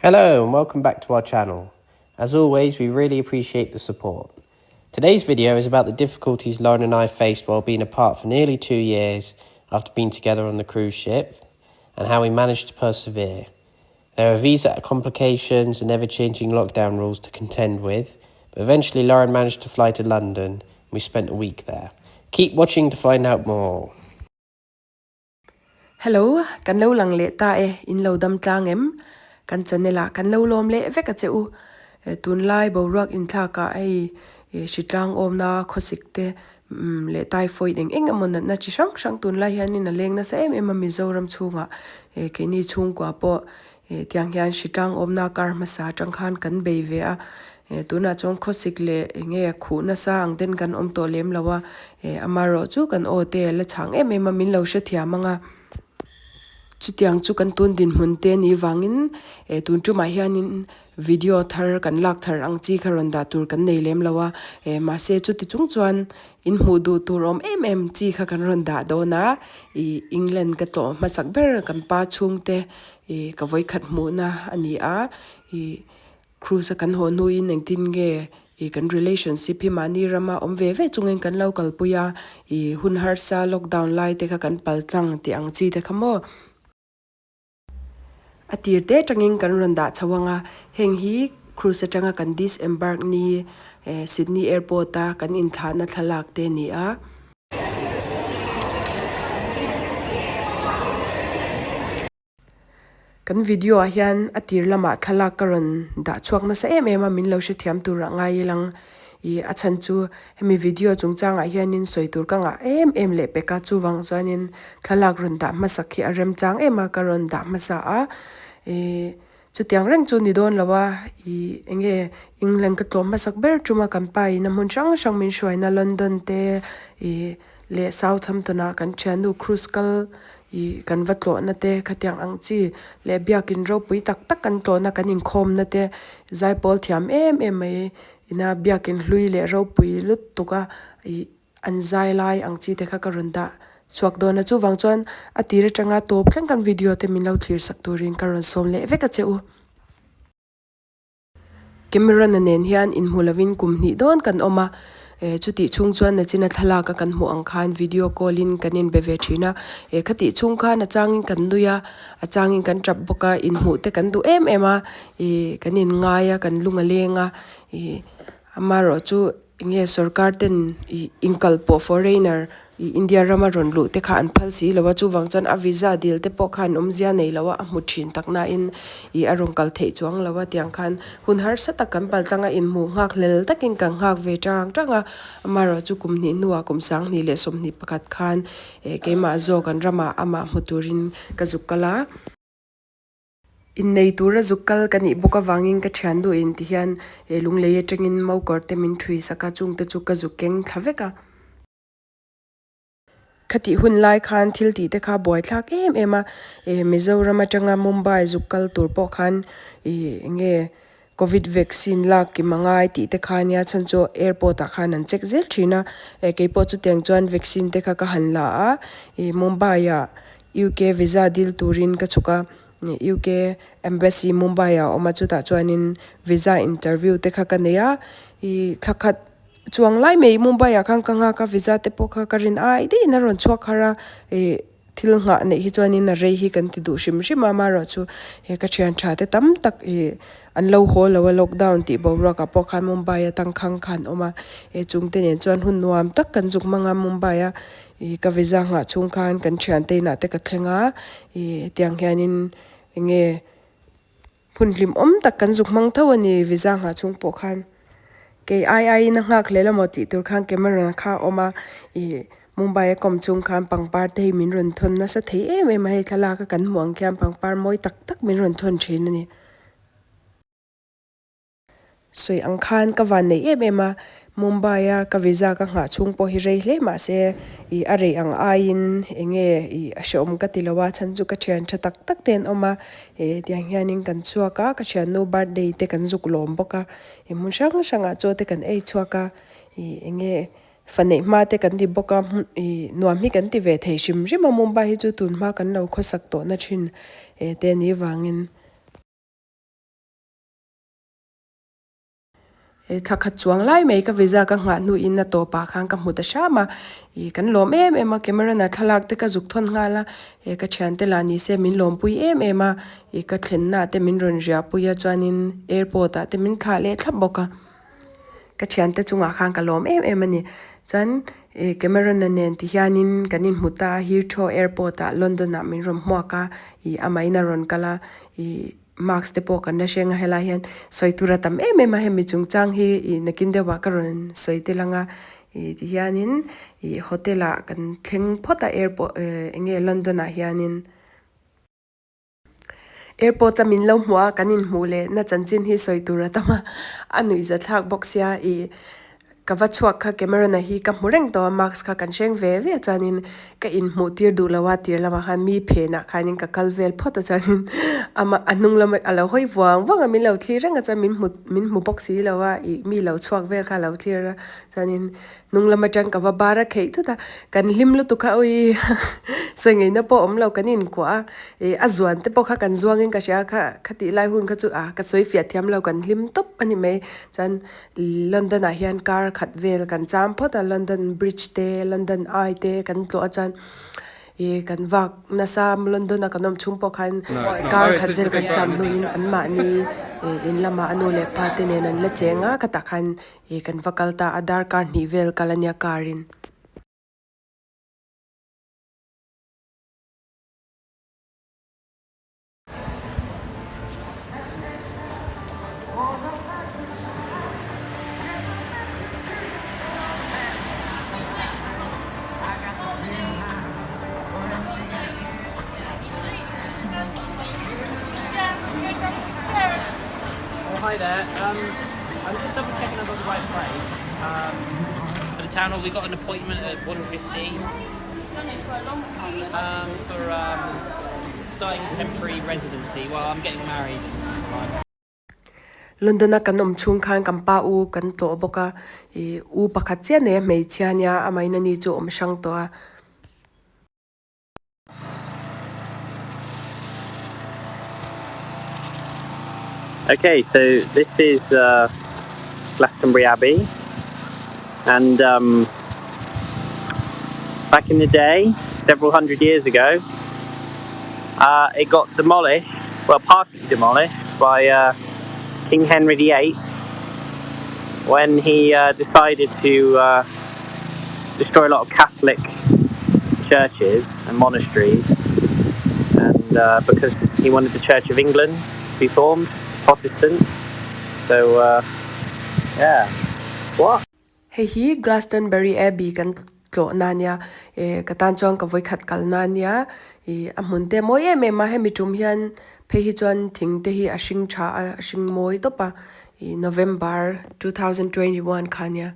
Hello and welcome back to our channel. As always, we really appreciate the support. Today's video is about the difficulties Lauren and I faced while being apart for nearly two years after being together on the cruise ship and how we managed to persevere. There are visa complications and ever changing lockdown rules to contend with, but eventually Lauren managed to fly to London and we spent a week there. Keep watching to find out more. Hello, kan lo lang leh ta e, in lo dam tlang em? Kan channel ah kan lo lawm leh vek a che u. Tunlai boruak inthlak ah hei hritlang awmna khawsik te leh typhoid eng eng emaw natna chi hrang hrang tunlai hianin a leng nasa em em a Mizoram chhungah keini chhungkua pawh Tiang hian hritlang awmna kar hmasa atang khan kan bei ve a, tunah chuan khawsik leh eng nge khuh nasa ang ten kan awm tawh lem lo a, amaherawh chu kan aw te a la chhang em em a min lo hrethiam ang a. Chutiang chu kan tun dinhmun te ni vangin tun tumah hianin video thar kan lak thar ang chi kha rawn dah tur kan nei lem lo a, mahse chuti chung chuan in hmuh duh tur awm em em chi kha kan rawn dah dawn a, ih England ka tlawh hmasak ber kan pa chhungte Ih ka vawikhat hmuhna a ni a, ih cruise a kan haw hnuin engtin nge ih kan relationship hi mahni rama awm ve ve chungin kan lo kalpui a, ih hun harsa lockdown lai te kha kan pal tlang tih ang chi te kha maw. A tir te atangin kan rawn dah chho ang a, heng hi cruise atanga kan disembark ni eh Sydney airport a kan inthlahna thlalak te a ni a. Kan video ah hian a tir lamah thlalak ka rawn dah chhuak nasa em em a min lo hrethiam tur ah ngai ilang ih a chhan chu hemi video chungchangah hianin sawi tur ka ngah em em leh pek a chuvang chuanin thlalak rawn dah hmasak hi a remchang em a ka rawn dah hmasa a ih chutiang reng chu ni dawn lo a ih eng nge England ka tlawm hmasak ber tum a kan pa in a hmun hrang hrang min hruaina London te ih leh Southampton ah kan thiannu cruise kal Ih kan va tlawhna te khatiang ang chi leh biakin ropui tak tak kan tlawhna kan inkhawmna te zaipawl thiam em em mai ina biakin hlui leh ropui lutuk a ih an zai lai ang chi te kha ka rawn dah chhuak dawn a chuvang chuan a tir atanga tawp thleng kan video te min lo thlir sak turin ka rawn sawm leh vek a che u. Cameron-a nen hian inhmu lovin kum hnih dawn kan awm a, eh chutih chhung chuan nachina thlalak a kan hmuh ang khan video call in kan inbe ve thin a, eh khatih chhung khan a changin kan nui a, a changin kan tap bawk a, inhmuh te kan duh em em a, ih kan inngai a, kan lung a leng a, ih amaherawhchu Enge sorkar ten ih inkal pawh foreigner ih India rama rawn luh te kha an phal si lo a, chuvang chuan a visa dil te pawh khan awmzia nei lo a, a hmu thin tak nain ih a rawn kal theih chuang lo a tiang khan hun harsa tak kan pal tlang a, inhmuh nghak hlel takin kan nghak ve tang tang a, amaherawh chu kum hnih hnuah kum 20 leh 21 khan eh keimah zawk an ramah amah hmu turin ka zuk kal a. Innei tura zuk kal ka nih bawk avangin ka thian duh in ti hian he lunglei atangin mokawr te min thui sak a, chungte chu ka zuk keng thla vek a. Khatih hun lai khan thil tih te kha buaithlak em em a, eh Mizoram atanga Mumbai zuk kal tur pawh khan ih eng nge Covid vaccine lak kim a ngai tih te kha ania chhan chu airport ah khan an check zel thin a, eh keipawh chutiang chuan vaccine te kha ka han la a, ih Mumbai ah UK visa dil turin ka chhuk a, UK embassy Mumbai ah a awm a chutah chuanin visa interview te kha ka nei a, ih thla khat chuang lai mai Mumbai ah khan ka nghak a visa te pawh kha ka rin ai daihin a rawn chhuak har a, ih. Thil nghah neih hi chuanin a rei hi kan ti duh hrim hrim a, amaherawh chu he ka thian tha te tam tak ih an lo haw lo a lockdown tih boruak ah pawh khan Mumbai a tangkhang khan awm a, he chung te nen chuan hun nuam tak kan zuk hmang a Mumbai a ih ka visa nghah chhung khan kan thian te inah te ka thleng a ih hetiang hianin eng nge. Hun hlimawm tak kan zuk hmang tho a ni visa nghah chhung pawh khan. Kei ai aiin a nghak hlel amaw tih tur khan Cameron kha a awm a, ih Mumbai a kawm chhung khan pangpar te hi min rawn thawn nasa thei em em a, hei thlalak a kan hmuh ang khian pangpar mawi tak tak min rawn thawn thin a ni. Sawi ang khan ka van nei em em a, Mumbai a ka visa ka nghah chhung pawh hi rei hle mah se ih a rei ang aiin eng nge ih a hrehawm ka ti lo a, chhan chu ka thian tha tak tak te an awm a, eh tiang hianin kan chhuak a, ka thiannu birthday te kan zuk lawm bawk a, ih hmun hrang hrangah chaw te kan ei chhuak a, ih eng nge fa neih hma te kan ti bawk a, ih nuam hi kan ti ve thei hrim hrim a, Mumbai hi chu tun hma kan lo khawsak tawhna thin eh te ni vangin. He thla khat chuang lai mai ka visa ka nghah hnuin a tawpah khan ka hmu ta hram a, ih kan lawm em em a Cameron a thlalak te ka zuk thawn nghal a, he ka thiante lah ni se min lawmpui em em a, ih ka thlenna te min rawn riahpui a chuanin airport ah te min thlah leh thlap bawk a, ka thiante chungah khan ka lawm em em a ni. Chuan ih Cameron a nen ti hianin kan inhmu ta a Heathrow airport ah London ah min rawn hmuak a, ih amahin a rawn kal a, ih. Mask te pawh kan la hreng a helai hian sawi tur a tam em em a hemi chungchang hi ih nakin deuhah ka rawn sawi tel ang a ih tihianin ih hotel ah kan thleng phawt a airport eh eng nge London ah hianin airport a min lo hmuh a kan inhmuh leh na chanchin hi sawi tur a tam a a nuihza thlak bawk sia ih. Ka va chhuak kha Cameron-a hi ka hmu reng tawh a, mask kha kan hreng ve ve a chuanin ka inhmuh tir duh lo a, tir lamah khan mi phenah khanin ka kal vel phawt a chuanin amah a hnung lama a lo hawi vuang vuang a, min lo thlir reng a chuan min hmu min hmu bawk si lo a, ih mi lo chhuak vel kha a lo thlir a chuanin hnung lam atang ka va bar a kheih thut a, kan hlim lutuk kha awii sawi ngaihna pawh a awm lo kan inkuah a, ih a zuan te pawh kha kan zuangin ka hria kha khatih lai hun kha chu ah ka sawi fiah thiam lo kan hlim tawp a ni mai chuan. London ah hian kar khat vel kan cham phawt a London bridge te London eye te kan tlawh a chuan ih kan vak nasa London a kan awm chhung pawh khan kar khat vel kan cham hnuin an mahni ih in lamah a nu leh pa te nen an la cheng a khatah khan ih kan va kal ta a darkar hnih vel kal a nia car in. Hi there, um, I'm just double checking I've got the right place. Um, for the town hall, we got an appointment at 1.15. Um, for um, Starting a temporary residency, well I'm getting married. London a kan awm chhung khan kan pa u kan tlawh bawk a, ih u pakhat chiah nei a hmeichhia ania amahin ani chu awm hrang tawh a. Okay, so this is uh, Glastonbury Abbey and um, back in the day, several hundred years ago, uh, it got demolished, well, partially demolished by uh, King Henry VIII when he uh, decided to uh, destroy a lot of Catholic churches and monasteries, and uh, because he wanted the Church of England to be formed, Protestant. So, uh, yeah. What? Hei hi Glastonbury Abbey kan tlawhna a nia, eh ka tan chuan ka vawikhat kalna a nia, ih a hmun te a mawi em em a, hemi tum hian phei hi chuan thing te hi a hring tha a, a hring mawi tawp a, ih November 2021 kha a nia.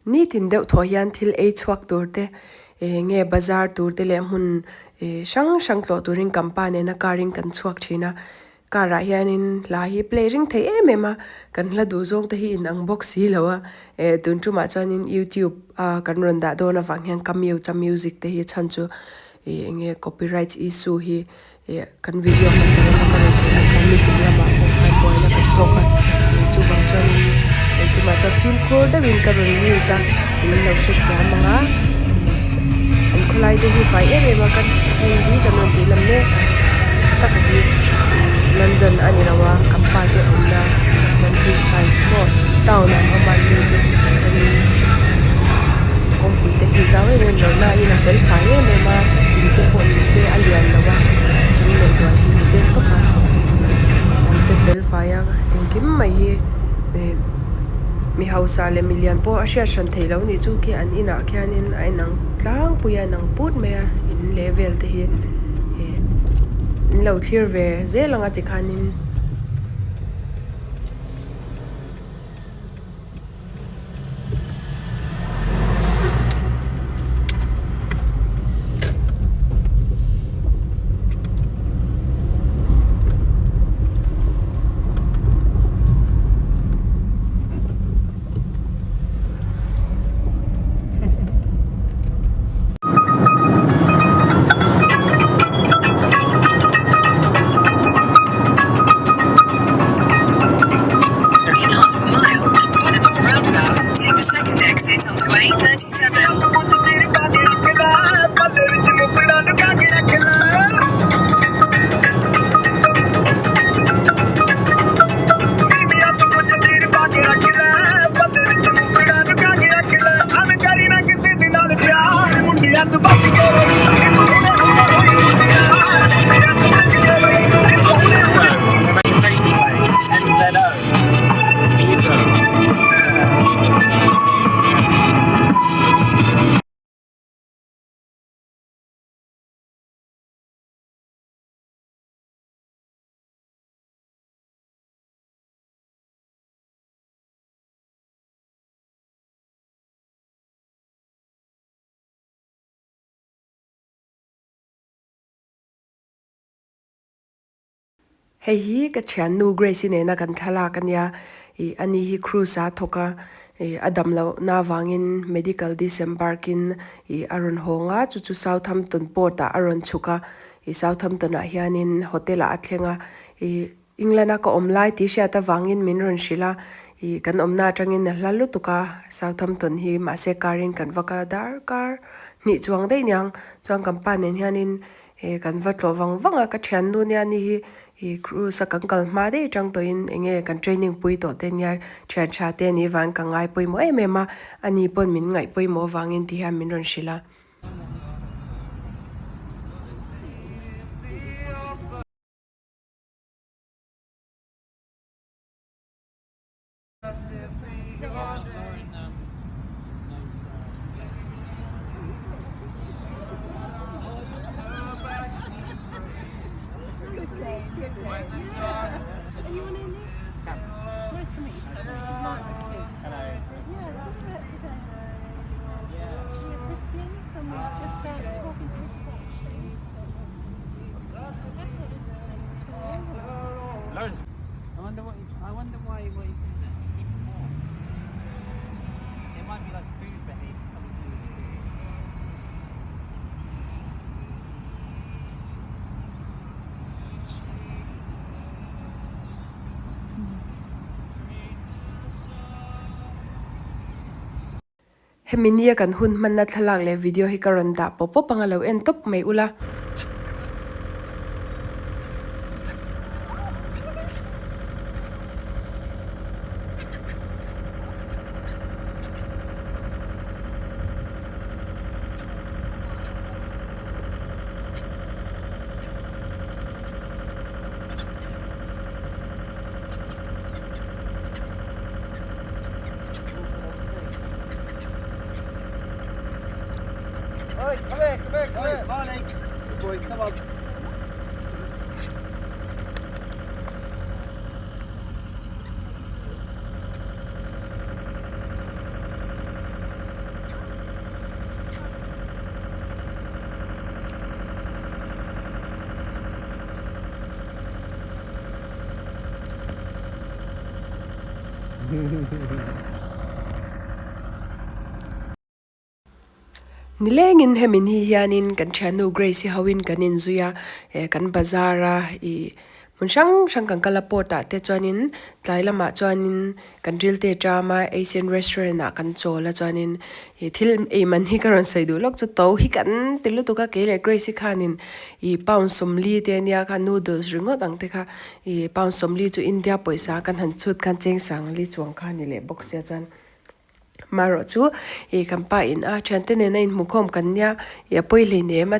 Nitin deuh thaw hian thil ei chhuak tur te eng nge bazar tur te leh hmun ih hrang hrang tlawh turin kampa nena car in kan chhuak thin a car ah hianin hla hi play ring thei em em a kan hla duh zawng te hi inang bawk si lo a eh tun tumah chuanin youtube a kan rawn dah dawn avang hian ka mute a music te hi chhan chu ih eng nge copyright issue hi Ih kan video hmasa lama ka rawn sawi ang khan nikum lamah pawh khan buaina kan tawk a, ih chuvang chuanin engtimah chuan fimkhur deuhin ka rawn mute a, min lo hrethiam ang a, ih an khawlai te hi fai em em a kan hei hi kan rawn tih lam mek a, taka hi ih London a ni lo a kan pa te awmna countryside maw town ah an awm a an ni chu chuanin kawngpui te hi zau em em lo na in a fel fai em em a in te pawh ni se a lian lo a chung leh hnuai hi ni deuh tawp a an che fel fai a engkim mai hi eh. Mi hausa leh milian pawh a hriat hran theih loh nih chu khi an inah khianin a inang tlangpui a inang put mai a in leh vel te hi ih an lo thlir ve zel ang a tikhanin. Hei hi ka thiannu Grace-i nena kan thlalak a nia ih ani hi cruise a thawk a ih a dam loh na avangin medical disembark in ih a rawn hawng a chu chu Southampton port ah a rawn chhuk a ih Southampton ah hianin hotel ah a thleng a ih England a ka awm lai tih hriat avangin min rawn hrilh a ih kan awmna atangin a hla lutuk a Southampton hi mahse car in kan va kal a darkar hnih chuang daih niang chuan kan pa nen hianin He kan va tlawh vang vang a, ka thiannu nia ni hi ih cruise a kan kal hma daih atang tawhin eng nge kan training pui tawh te nia thian tha te anih vangin ka ngai pawimawh em em a, ani pawn min ngaih pawimawh avangin ti hian min rawn hrilh a. I wonder what I wonder why what he thinks that's keep warm. It might be like food behavior, something to do with food. Hemi nia kan hun hmanna thlalak leh video hi ka rawn dah pawp pawp anga lo en tawp mai ula. Oi, come here, come here, come here. Barney. Good boy, come on. Nilengin hemi ni hianin kan thiannu Grace hi hoin kan inzui a eh kan bazar a ih hmun hrang hrang kan kal a port ah te chuanin tlai lamah chuanin kan ril te ṭam a Asian restaurant ah kan chawl a chuanin ih thil ei man hi ka rawn sawi duh lawk chu to hi kan ti lutuk a kei leh Grace hi khanin ih pound sawmli te ania kha noodles ringawt ang te kha Ih pound sawmli chu India pawisa kan han chhut khan cheng sang li chuang kha a ni leh bawk sia chuan. Marawh chu ih kan pa in a thiante nena inhmukhawm kan nia ih a pawi hleinem a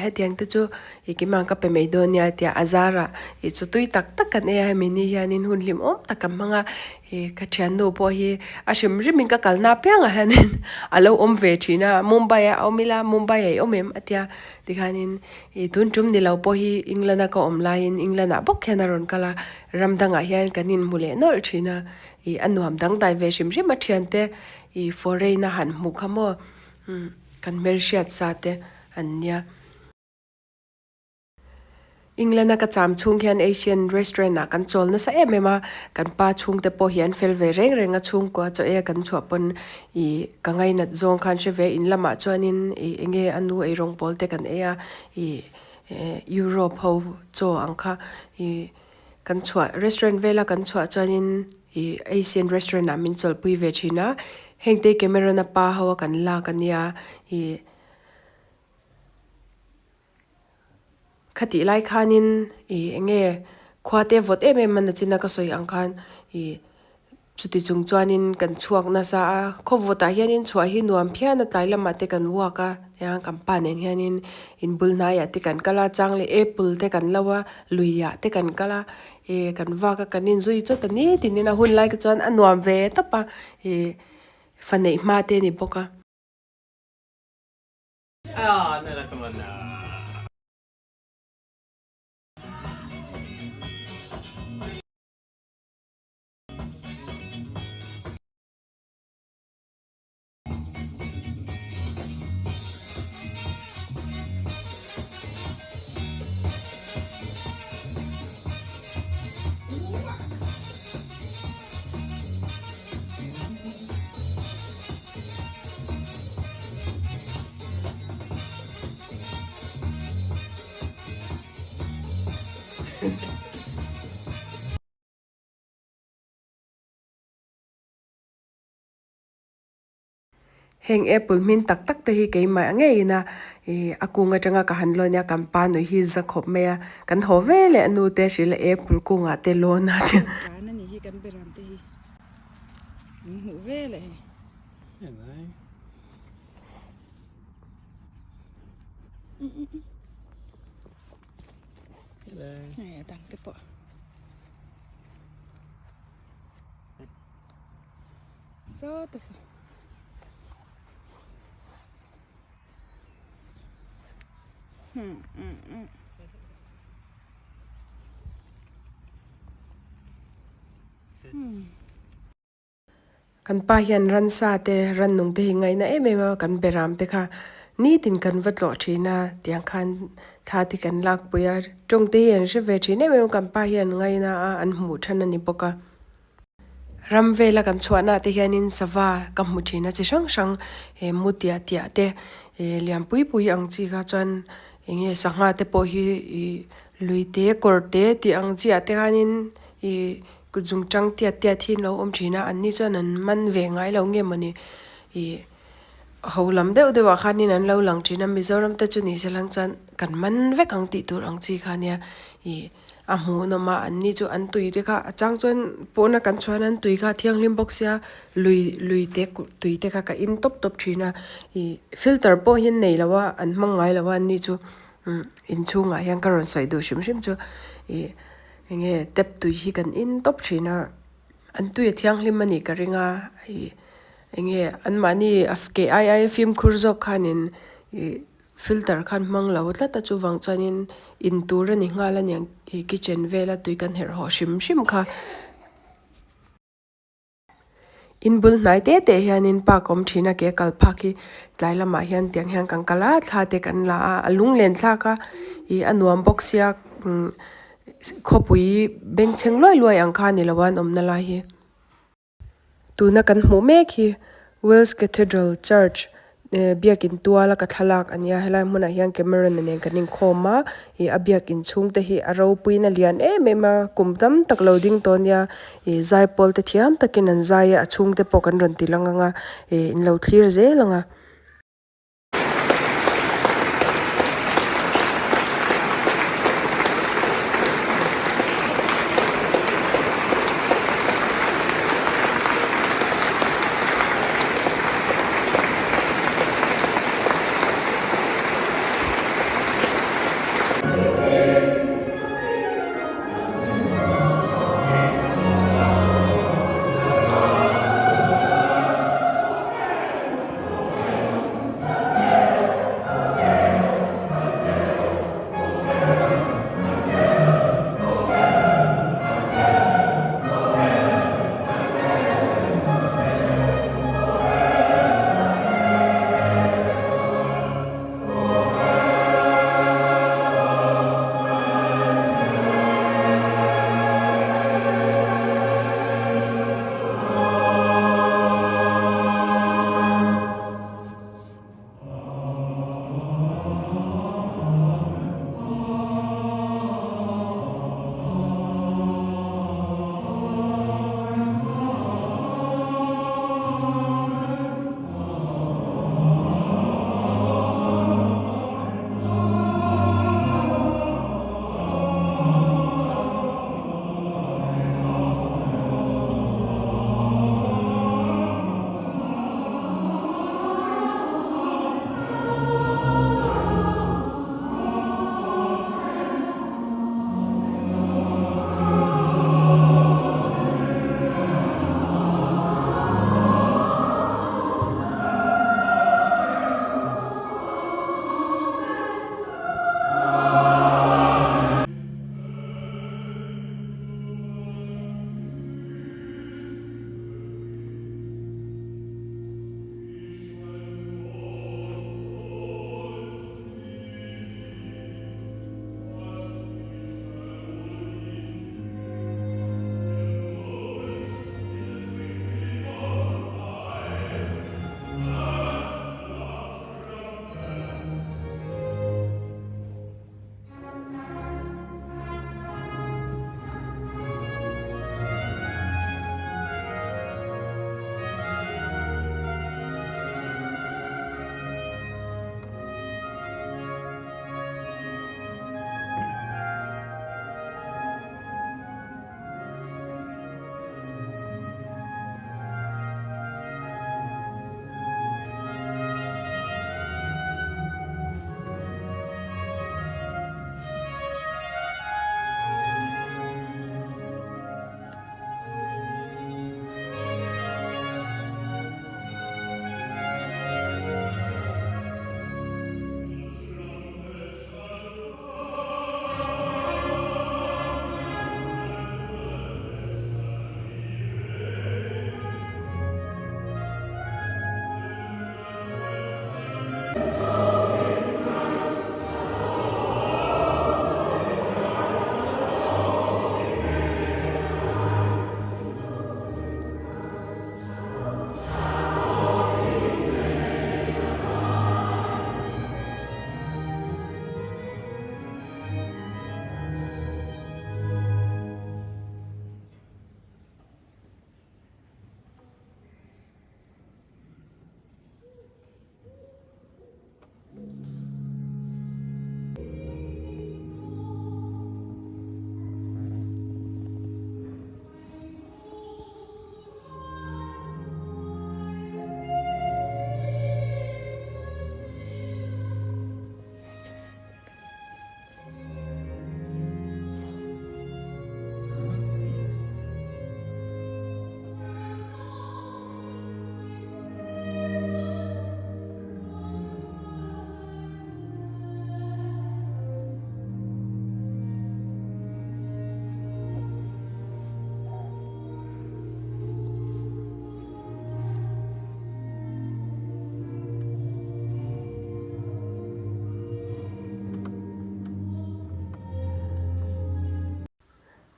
hetiang te chu ih keimah ka pe mai dawn nia tia a zarah ih chu tui tak tak kan ei a hemi ni hianin hun hlim awm tak kan hmang a ih ka thiannu pawh hi a hrim hrim in ka kalna apiangah hianin a lo awm ve thin a Mumbai ah a awm ila Mumbai ah i awm em a tia tikhanin ih tun tum ni lo pawh hi England a ka awm laiin England ah bawk hian a rawn kal a ram dangah hian kan inhmu leh nawlh thin a. Ih a nuam dangdai ve hrim hrim a thiante ih foreign a han hmuh kha maw umm kan hmelhriat sa te an nia. England a ka cham chhung hian Asian restaurant ah kan chawl nasa em em a, kan pa chhungte pawh hi an fel ve reng reng a chhungkua chaw e kan chhuah pawn ih ka ngainat zawng khan hre ve in lamah chuanin ih eng nge a nu eirawng pawl te kan ei a ih Europe ho chaw ang kha ih. Kan chhuah restaurant vela kan chhuah chuanin ih Asian restaurant ah min chawlhpui ve thin a, hengte Cameron a pa ho a kan lak a nia ih khatih lai khanin ih eng nge khua te vawt em em a nachina ka sawi ang khan ih Chuti chung chuanin kan chhuak nasa a, khawvawtah hianin chhuah hi nuam phian a, tlai lamah te kan walk a, tiang kan pa nen hianin inbul hnaiah te kan kal a, chang leh apple te kan lo a, luiah te kan kal a, ih kan vak a kan inzui chawt a ni tinin a hun lai kha chuan a nuam ve tawp a, ih fa neih hma te a ni bawk a. Ah, no, come on now. Heng apple hmin tak tak te hi keimah ngeiin a ih a kung atanga ka han lawn a kan pa nui hi za khawp mai a kan haw ve leh a nu te hrilh a apple kungah te lawn a tia. Hei a dang te pawh sawta saw Kan pa hian ransa te rannung te hi ngaihna em em a kan beram te kha nitin kan va tlawh thin a tiang khan thla te kan lak pui a tawng te hi an hre ve thin em em a kan pa hian ngaihna a an hmuh than a ni bawk a. Ram vela kan chhuahna ah te hianin sava ka hmu thin a chi hrang hrang he mu tiah tiah te ih lian pui pui ang chi kha chuan eng nge sangha te pawh hi ih lui te kawr te tih ang chi ah te khanin ih Kut zung tang tiat tiat hi an lo awm thin a, anni chuan an man ve ngai lo nge mawni ih ho lam deuh deuh ah khanin an lo lang thin a, Mizoram te chu ni se lang chuan kan man vek ang tih tur ang chi kha nia ih a hmuhnawm a, anni chu an tui te kha a chang chuan pawna kan chhuan an tui kha a thianghlim bawk sia lui lui te tui te kha ka in tawp tawp thin a ih filter pawh hi an nei lo a an hmang ngai lo a anni chu umm inchhungah hian ka rawn sawi duh hrim hrim chu ih. Enge tap tui hi kan in tawp thin a, an tui a thianghlim a nih ka ring a, ih enge anmahni a ke ai ai fimkhur zawk khanin ih filter khan hmang lo tlat a chuvang chuanin in tur a ni nghal a niang ih kitchen vela tui kan herh haw hrim hrim kha. In bul hnai te te hianin park awm thin a ke kal phak hi tlai lamah hian tiang hian kan kal a thla te kan la a a lunglen thlak a ih a nuam bawk sia umm khawpui bengchheng luai luai ang kha a ni lo a an awmna lai hi. Tuna kan hmuh mek hi Wales Cathedral Church Biakin tuala ka thlalak a nia helai hmunah hian camera nen kan inkhawm a ih a biakin chhung te hi a ropuiin a lian em em a kum tam tak lo ding tawh a nia ih zaipawl te thiam takin an zai a a chhung te pawh kan rawn ti lang ang a ih in lo thlir zel ang a.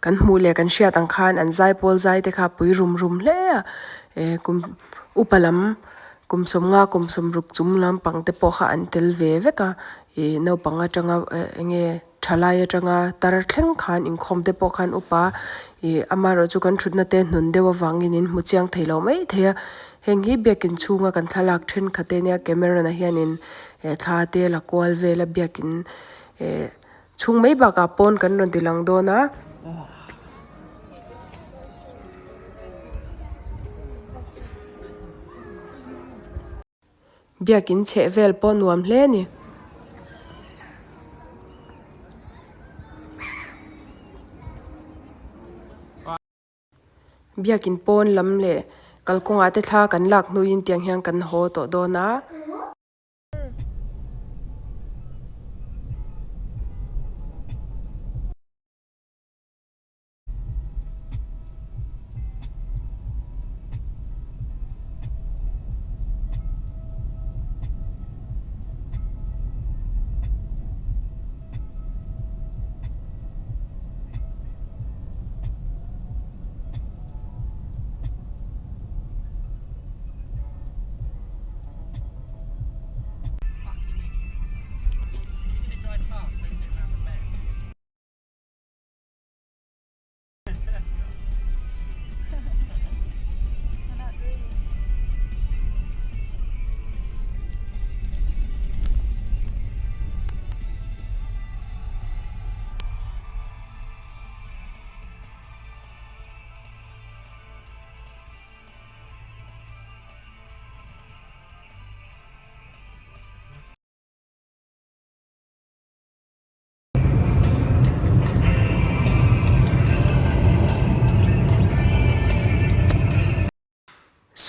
Kan hmuh leh kan hriat ang khan an zaipawl zai te kha pui rum rum hle a eh kum upa lam kum sawmnga kum sawmruk chung lampang te pawh kha an tel ve vek a ih naupang atanga eh eng nge thalai atanga tar thleng khan inkhawm te pawh khan upa ih amaherawh chu kan thutna te hnun deuh avangin in hmu chiang thei lo mai thei a heng hi biakin chhunga kan thlalak thenkhat te nia camera ah hianin eh thla te la kual vel a biakin eh. Chhung mai bakah pawn kan rawn ti lang dawn a. Biakin chheh vel pawh nuam hle a ni. Biakin pawn lam leh kalkawngah te thla kan lak hnuin tiang hian kan haw tawh dawn a.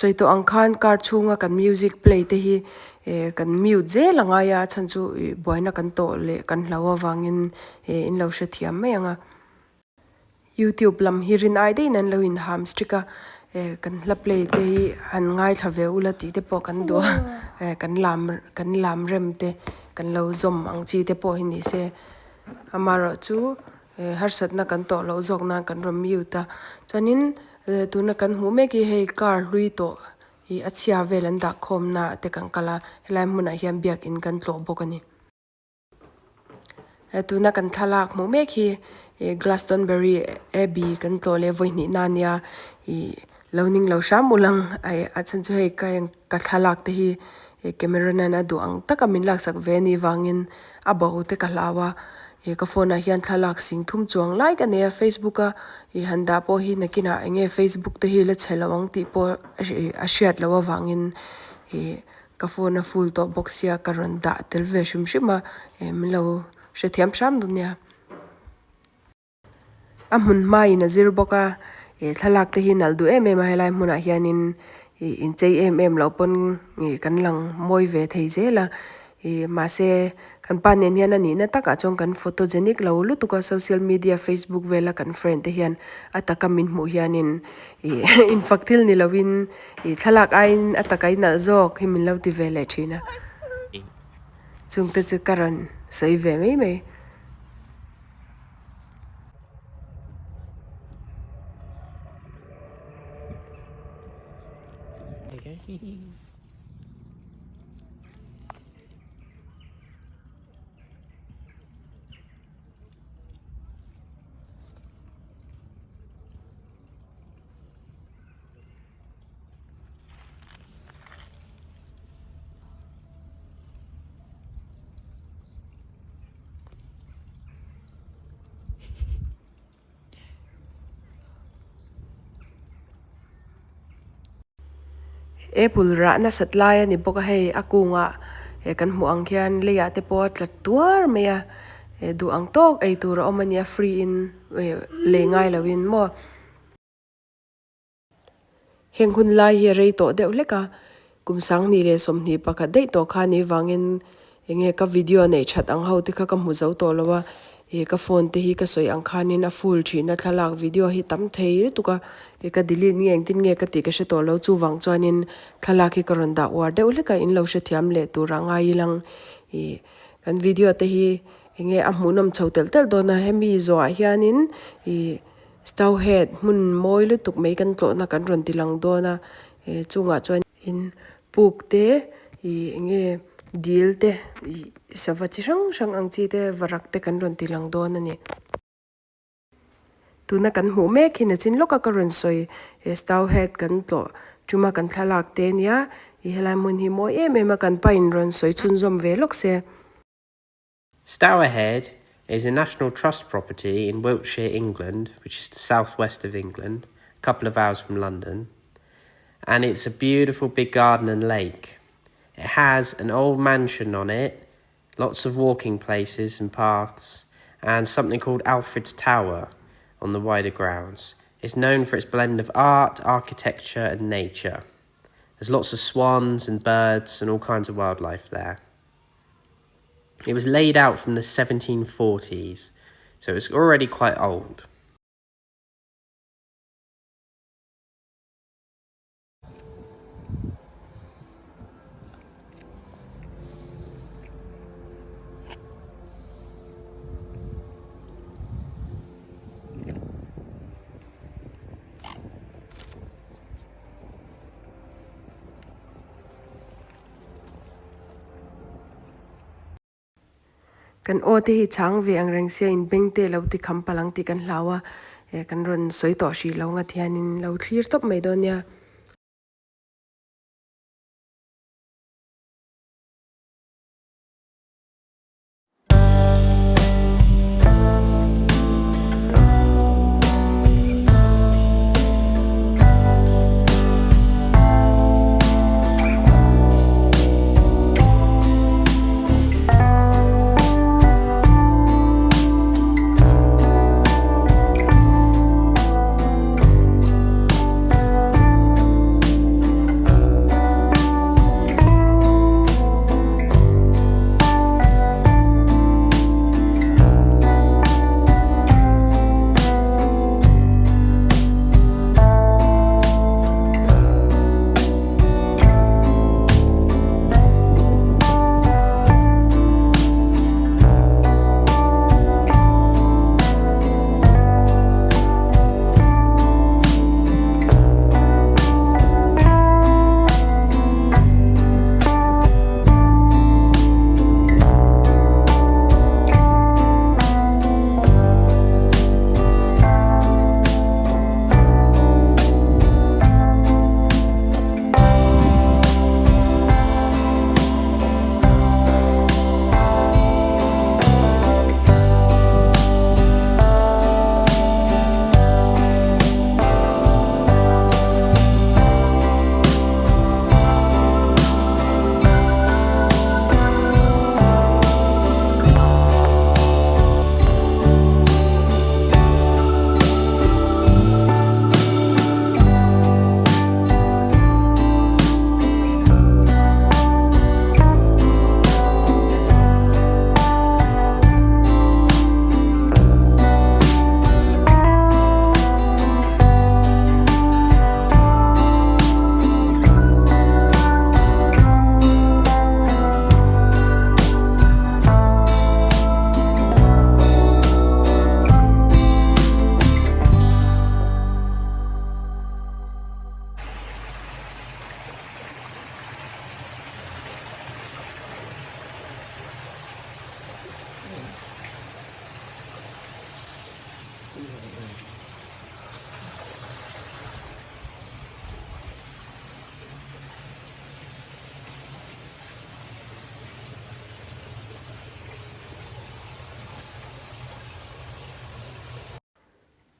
Sawi tawh ang khan car chhunga kan music play te hi eh kan mute zel a ngai a chhan chu ih buaina kan tawh leh kan hlau avangin eh in lo hrethiam mai ang a. Youtube lam hi rin ai daihin an lo in ham strict a eh kan hla play te hi han ngaithla ve ula tih te pawh kan duh a eh kan lam kan lam rem te kan lo zawm ang chi te pawh hi ni se amaherawh chu eh harsatna kan tawh loh zawk nan kan rawn mute a chuanin eh tuna kan hmuh mek hi hei car hlui tawh ih a chhia vel an dah khawmna te kan kal a helai hmunah hian biakin kan tlawh bawk a ni. Tuna kan thlalak hmuh mek hi ih Glastonbury Abbey kan tlawh leh vawi hnih na ania ih lo ning lo hram ul ang a chhan chu hei ka eng ka thlalak te hi ih camera nan a duh ang taka min laksak ve anih vangin a bo te ka hlau a ih ka phone ah hian thlalak sing thum chuang lai ka nei a facebook a ih han dah pawh hi nakinah eng nge facebook te hi la chhe lo ang tih pawh a hriat loh avangin ih. Ka phone a full tawh bawk sia ka rawn dah tel ve hrim hrim a eh min lo hrethiam hram dawn nia. A hmun hmaiin a zir bawk a eh thlalak te hi nalh duh em em a helai hmunah hianin ih inchei em em loh pawn ih kan lang mawi ve thei zel a ih mahse kan pa nen hian a nihna takah chuan kan photogenic lo lutuk a social media facebook vela kan friend te hian a taka min hmuh hianin ih infak thil ni lovin. Ih thlalak aiin a taka i nalh zawk hi min lo ti ve leh thin a. Chungte chu ka rawn sawi ve mai mai. Apple rah nasat lai a ni bawk a hei a kungah eh kan hmuh ang khian leiah te pawh a tla tuar mai a eh duh ang tawk ei tur a awm a nia free in eh lei ngai lo in maw. Heng hun lai hi a rei tawh deuh hlek a, kum sanghnih leh sawmhnih pakhat daih tawh kha ni vangin eng nge ka video neih that ang ho te kha ka hmu zo tawh lo a, ih ka phone te hi ka sawi ang khanin a full thin a thlalak video hi tam thei lutuk a, ih ka delete nge engtin nge ka tih ka hre tawh lo chuvang chuanin thlalak hi ka rawn dah uar deuh hlek a in lo hrethiam leh tur a ngai ilang ih kan video te hi eng nge a hmuhnawm chho telh telh dawn a hemi zawhah hianin ih. Stauhead hmun mawi lutuk mai kan tlawhna kan rawn ti lang dawn a eh chungah chuan in puk te ih eng nge dil te ih sava chi hrang hrang ang chi te varak te kan rawn ti lang dawn a ni. Tuna kan hmuh mek hi nachin lawka ka rawn sawi he Stauhead kan tlawh tuma kan thlalak te ania ih helai hmun hi mawi em em a kan pa in rawn sawi chhunzawm ve lawk se. Stourhead is a National Trust property in Wiltshire, England, which is the southwest of England, a couple of hours from London. And it's a beautiful big garden and lake. It has an old mansion on it, lots of walking places and paths, and something called Alfred's Tower on the wider grounds. It's known for its blend of art, architecture, and nature. There's lots of swans and birds and all kinds of wildlife there. It was laid out from the 1740s, so it's already quite old. Kan aw te hi chang ve ang reng sia in beng te lo ti kham palh ang tih kan hlau a, eh kan rawn sawi tawh hrih lo nga thianin lo thlir tawp mai dawn nia.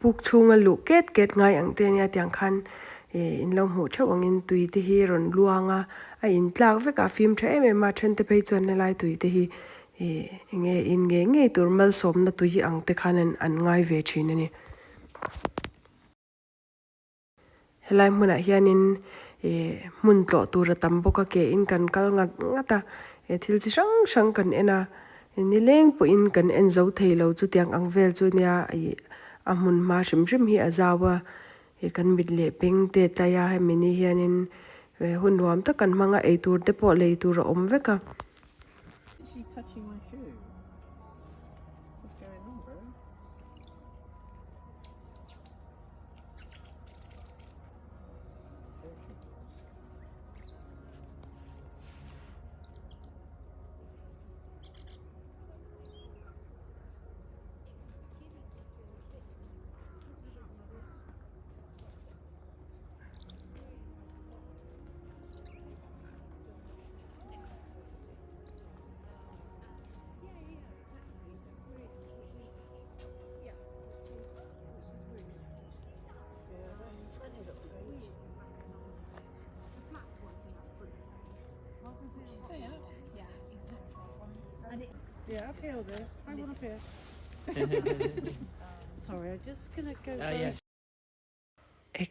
Puk chhunga luh ket ket ngai ang te ania tiang khan ih in lo hmuh theuh angin tui te hi rawn luang a a in tlak vek a a fim tha em em a then te phei chuan helai tui te hi ih eng nge in ngei ngei tur malsawmna tui ang te khan an ngai ve thin a ni. Helai hmunah hianin ih hmun tlawh tur a tam bawk a ke in kan kal ngat ngat a eh thil chi hrang hrang kan en a nileng pawhin kan en zo thei lo chutiang ang vel chu nia ih a hmun hma hrim hrim hi a zau a ih kan mit leh beng te tlai a hemi ni hianin hun nuam tak kan hmang a eitur te pawh lei tur a awm vek a. Yeah, up here there. I want up here. Sorry, I'm just gonna go. Uh, yes.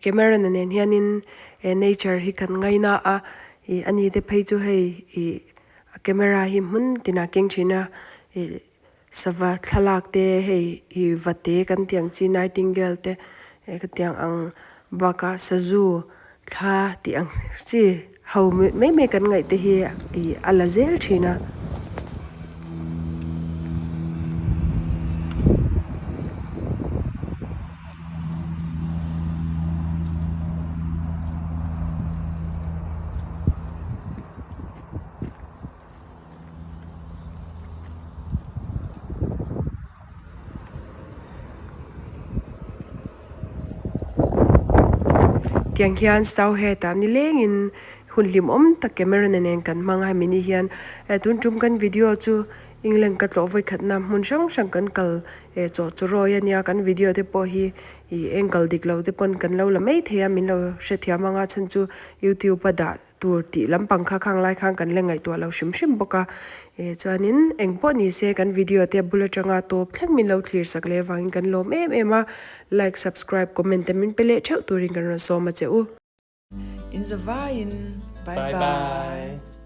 Cameron-a nen hianin eh nature hi kan ngaina a ih ani te phei chu hei ih a camera hi hmun tinah keng thin a ih Sava thlalak te hei hi vate kan tih ang chi nightingale te eh ka tih ang ang bakah sazu thla tih ang chi ho mai mai kan ngaih te hi ih a la zel thin a. Tiang hian stau hetah nilengin hun hlimawm tak camera nen kan hmang a hemi ni hian eh tun tum kan video chu England ka tlawh vawikhatna hmun hrang hrang kan kal eh chaw chu rawi ania kan video te pawh hi ih angle dik lo te pawn kan lo la maithei a min lo hrethiam anga chhan chu youtube a dah. Tur tih lampang kha khang lai khan kan la ngaihtuah lo hrim hrim bawk a, eh chuanin eng pawh ni se kan video te bul atanga tawp thleng min lo thlir sak leh avangin kan lawm em em a, like, subscribe, comment te min pe leh theuh turin kan rawn sawm a che u. In zavaiin bye Bye bye. bye.